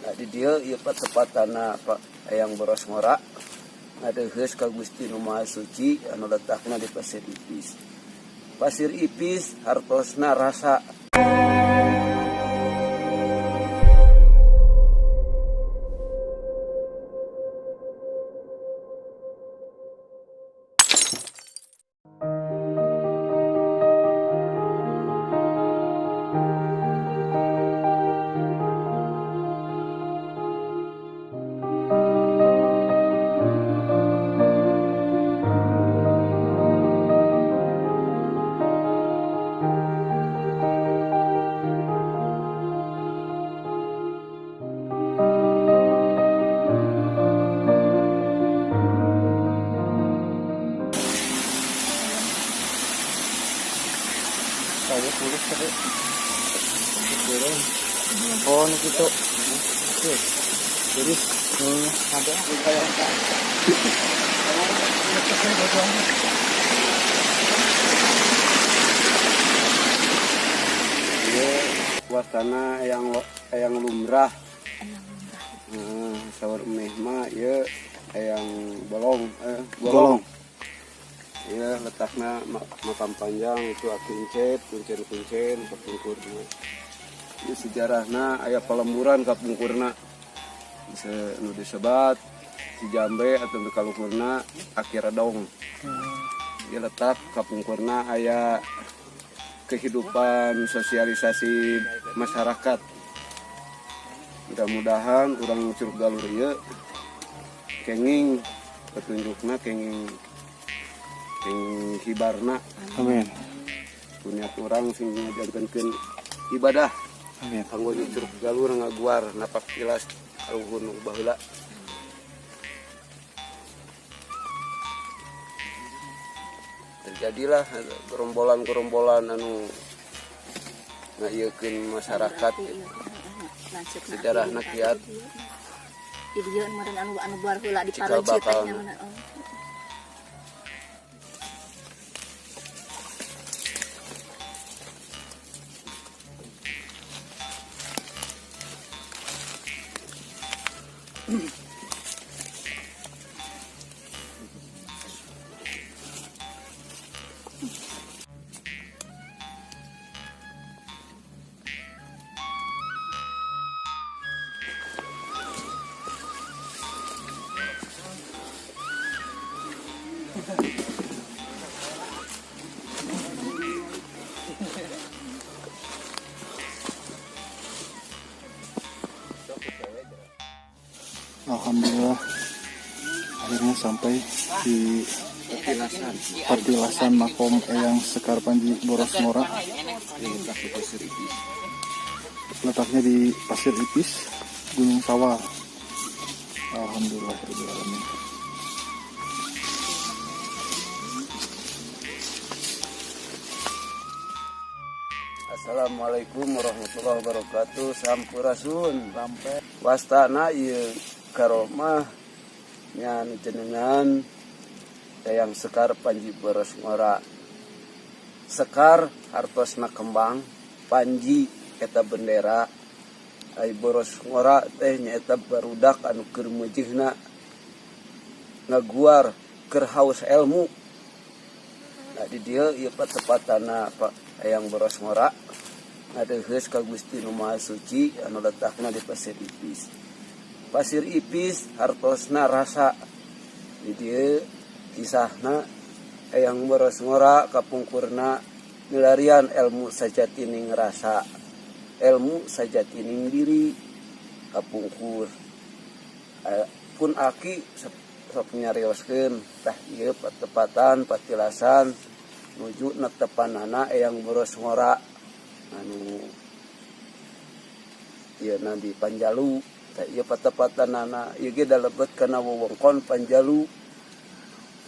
Nah, di dieu ieu patepatana Pak Eyang Boros Ngora ngadeheus ka Gusti Nu Maha Suci anu letakna di Pasir Ipis. Pasir Ipis hartosna rasa. Saya tulis tadi. Turun. Oh, ini gitu. Oke. Terus ada kayak Ieu wastana eyang lumrah. Saur meh mah ieu eyang bolong, Golong. Golong. Ieu letakna makam panjang itu aki Incet, kuncen-kuncen kapungkurna. Ieu sejarahna aya palemburan kapungkurna. Bisa nu disebat si Jambe atau nu kaluhurna Aki Redong. Ieu letak kapungkurna aya kehidupan sosialisasi masyarakat. Mudah-mudahan urang Curug Galur ieu kenging petunjukna, kenging kenging hibarna. Amin. Punya urang sing ngajantenkeun ibadah. Amin. Kanggo Curug Galur ngaguar napak tilas kaluhur nu baheula. Terjadilah gerombolan-gerombolan anu ngaieukeun masyarakat gitu. Sejarahna kiat. Di dieu meureun anu anu buar heula di Cikal Pareuci teh bakal. Nya mana, oh. Alhamdulillah akhirnya sampai di Petilasan. Petilasan Makom Eyang Sekar Panji Boros Ngora. Letak di Pasir Ipis. Letaknya di Pasir Ipis, Gunung Sawal. Alhamdulillah alamin. Assalamualaikum warahmatullahi wabarakatuh. Sampurasun. Sampai wastana ieu karomah nya nu jenengan Eyang Sekar Panji Boros Ngora. Sekar hartosna kembang, Panji eta bendera, ai Boros Ngora teh nyaeta barudak anu keur meujeuhna ngaguar keur haus ilmu. Nah, di dieu ieu patepatana Pak Eyang Boros Ngora ngadeheus ka Gusti Nu Maha Suci anu letakna di Pasir Ipis. Pasir Ipis hartosna rasa. Di dieu kisahna Eyang Boros Ngora kapungkurna milarian ilmu sajatining rasa, ilmu sajatining diri kapungkur. Pun aki sok nyarioskeun tah ieu patepatan patilasan nuju netepanana Eyang Boros Ngora anu ieu na di Panjalu. Tah ieu patepatanana ieu ge dalebet kana wewengkon Panjalu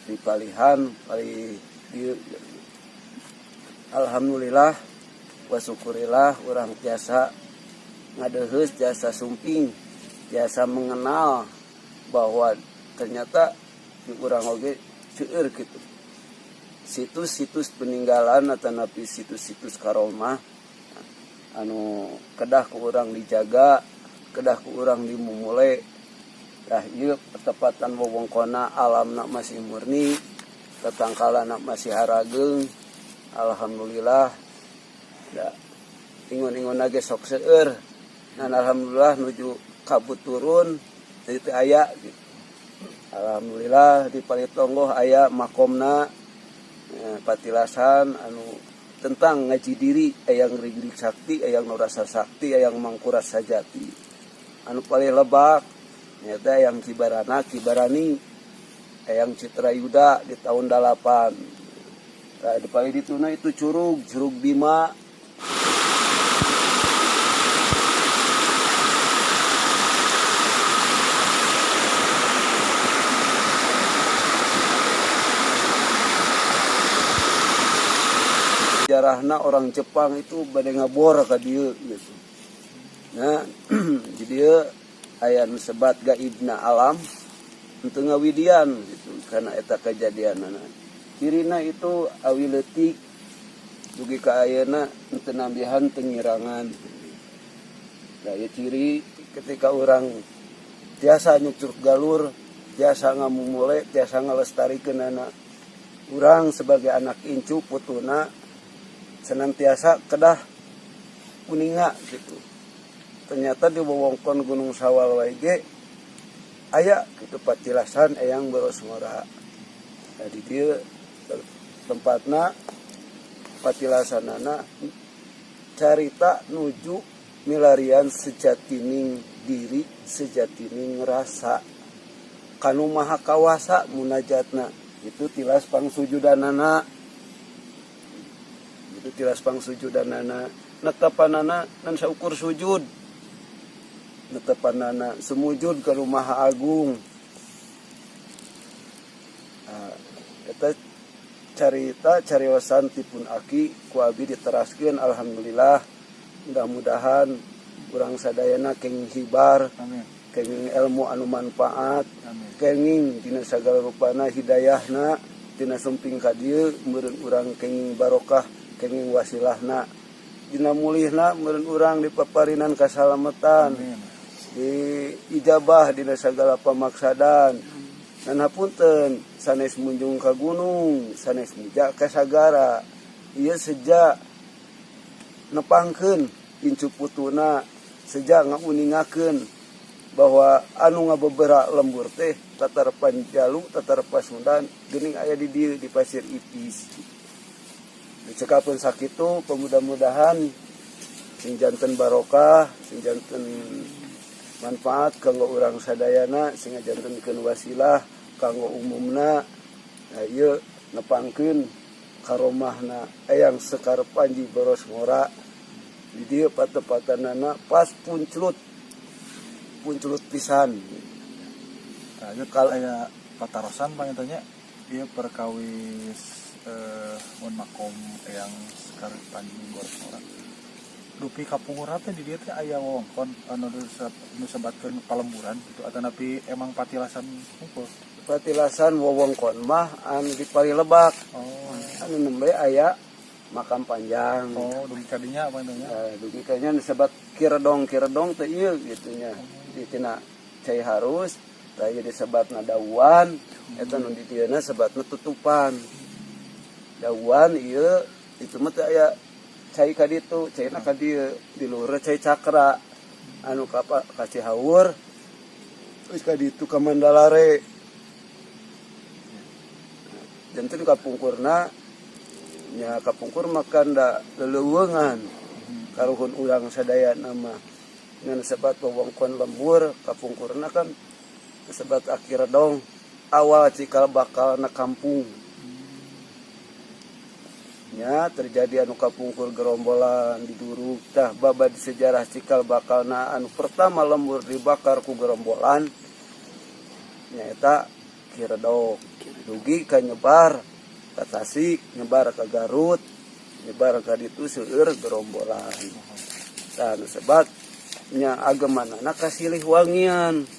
di palihan palih dieu. Alhamdulillah wa syukurillah urang tiasa ngadeheus, tiasa sumping, tiasa mengenal bahwa ternyata di urang oge seueur gitu situs-situs peninggalan atau napi situs-situs karomah anu kedah ku urang dijaga. Kedah ku urang dimumule. Tah, ieu petepatan wewengkonna, alamna masih murni, tetangkalana masih harageung. Alhamdulillah da ingon-ingon ge sok seueur dan alhamdulillah nuju kabut turun jadi teu aya gitu. Alhamdulillah di Palitonggoh aya makomna, patilasan anu tentang ngaji diri Eyang Rigrig Sakti, Eyang Nurasa Sakti, Eyang Mangkurat Sajati. Anu paling lebak nyata Eyang Kibarana Kibarani, Eyang Citra Yuda di tahun 8. Nah, di paling dituna itu curug, Curug Bima. Sejarahna orang Jepang itu bade ngabor ka dieu gitu. Nah, jadi dieu aya nu sebat gaibna alam untuk ngawidian gitu karena eta kejadianana. Cirina itu awi leutik dugi ka ayeuna teu nambihan, teu ngirangan. Nah, ieu ciri ketika orang tiasa nyucruk galur, tiasa ngamumule, tiasa ngalestarikeun. Urang sebagai anak incu putuna senantiasa kedah uninga gitu. Ternyata di wewengkon Gunung Sawal wae ge aya gitu patilasan Eyang Boros Ngora. Jadi dieu tempatna patilasanana carita nuju milarian sejatining diri, sejatining rasa kanu Maha Kawasa. Munajatna itu tilas pangsujudanana, itu tilas pangsujudanana, netepanana nan saukur sujud, netepanana sumujud ka Maha Agung. Nah, eta carita cariosan tipun aki ku abi diteraskeun. Alhamdulillah, mudah-mudahan urang sadayana kenging hibar. Amin. Kenging ilmu anu manfaat. Amin. Kenging dina sagala rupana hidayahna tina sumping ka dieu. Meureun urang kenging barokah, kenging wasilahna, dina mulihna meureun urang dipaparinan kasalamatan. Amin. Di ijabah dina sagala pamaksadan. Dan hapunten, sanes munjung ka gunung, sanes muja ka sagara, ieu sejak nepangkeun incu putuna, sejak ngauningakeun bahwa anu ngabebera lembur teh tatar panjalu, tatar pasundan geuning aya di dieu di Pasir Ipis. Dicekapkeun sakitu, pemudah-mudahan sing janten barokah, sing janten manfaat kanggo urang sadayana, sing ngajantenkeun wasilah kanggo umumna. Nah, ieu nepangkeun karomahna Eyang Sekar Panji Boros Ngora di dieu patepatanana pas punclut, punclut pisan. Nah, ieu aya patarosan panginten nya, ieu perkawis mun makom Eyang Sekar Panji Boros Ngora. Dupi kapungkur teh di dieu teh aya wewengkon anu disebatkeun palemburan gitu atanapi emang patilasan hungkul? Patilasan wewengkon mah anu di Palilebak. Oh. Anu nembe aya makam panjang. Oh, dugi ka dinya panginten nya. Dugi kayaknya disebut kiredong, kiredong teh ieu gitu nya. Di tina cai harus tah ieu disebatna dauan, eta nu di dieuna sebatna tutupan. Dauan ieu itu mah teu aya cai ka ditu, caina ka dieu, di luhur cai cakra. Anu ka ka Cihaur terus ka ditu ka Mandalare. Janten kapungkurna nya, kapungkur makan da leleuweungan karuhun urang sadaya nama ngan sebat wewengkon lembur kapungkurna kan sebat akhir dong awal cikal bakal na kampung nya terjadi anu kapungkur gerombolan diduruk. Tah, babad sejarah cikal bakalna anu pertama lembur dibakar ku gerombolan nyaeta Kiredok, dugi ka nyebar ka Tasik, nyebar ka Garut, nyebar ka ditu seueur gerombolan. Tah, nu sebat nya agemanana ka silih wangian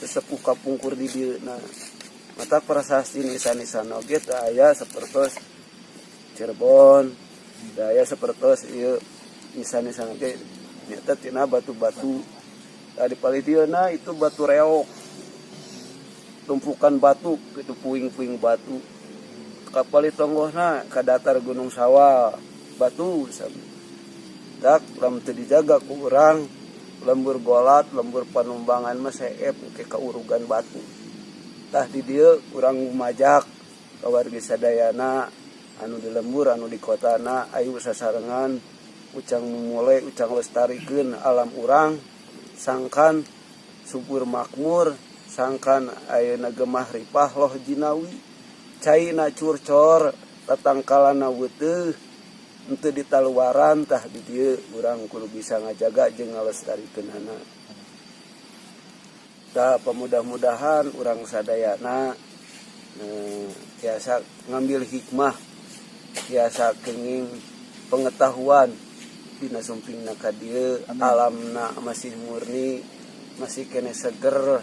sesepuh kapungkur di dieu. Nah, mata prasasti nisan-nisan oge teu aya sapertos Cirebon, teu aya sapertos ieu nisan-nisan oge nyata tina batu-batu. Nah, di palih dieuna itu batu reok, tumpukan batu gitu, puing-puing batu. Ka palih tonggohna ka datar Gunung Sawal, batu sami. Dak lamun teu dijaga ku urang, lembur golat, lembur panumbangan mah seep ke kaurugan batu. Tah, di dieu urang ngumajak ka wargi sadayana anu di lembur, anu di kotana, ayo sasarengan ucang mumule, ucang lestarikeun alam urang, sangkan subur makmur, sangkan ayeuna gemah ripah loh jinawi, caina curcor, tatangkalana weuteeh, henteu ditaluaran. Tah, di dieu urang kudu bisa ngajaga jeung ngalestarikeunana. Tah, pemudah-mudahan urang sadayana tiasa ngambil hikmah, tiasa kenging pengetahuan dina sumpingna ka dieu. Alamna masih murni, masih kene seger.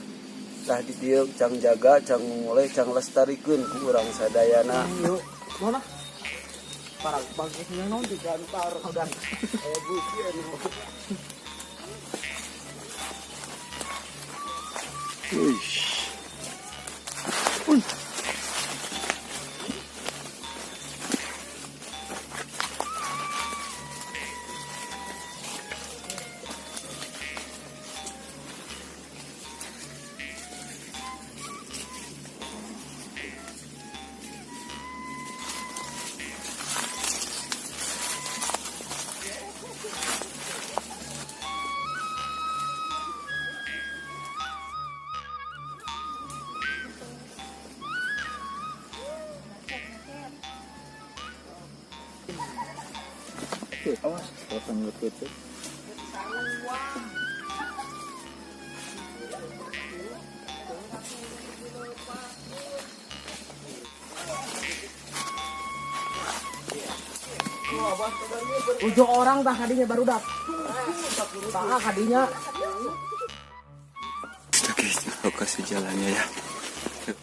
Tah, di dieu cang jaga, cang mulai, cang lestarikeun ku urang sadayana. Yuk, mana? Para bagusnya non Digantar. Udah. Buki anu. Wih. Wih. Awas, potong lutut. Tujuh orang tah kadinya barudak. Tah kadinya. Oke, lokasi jalannya ya. Yuk.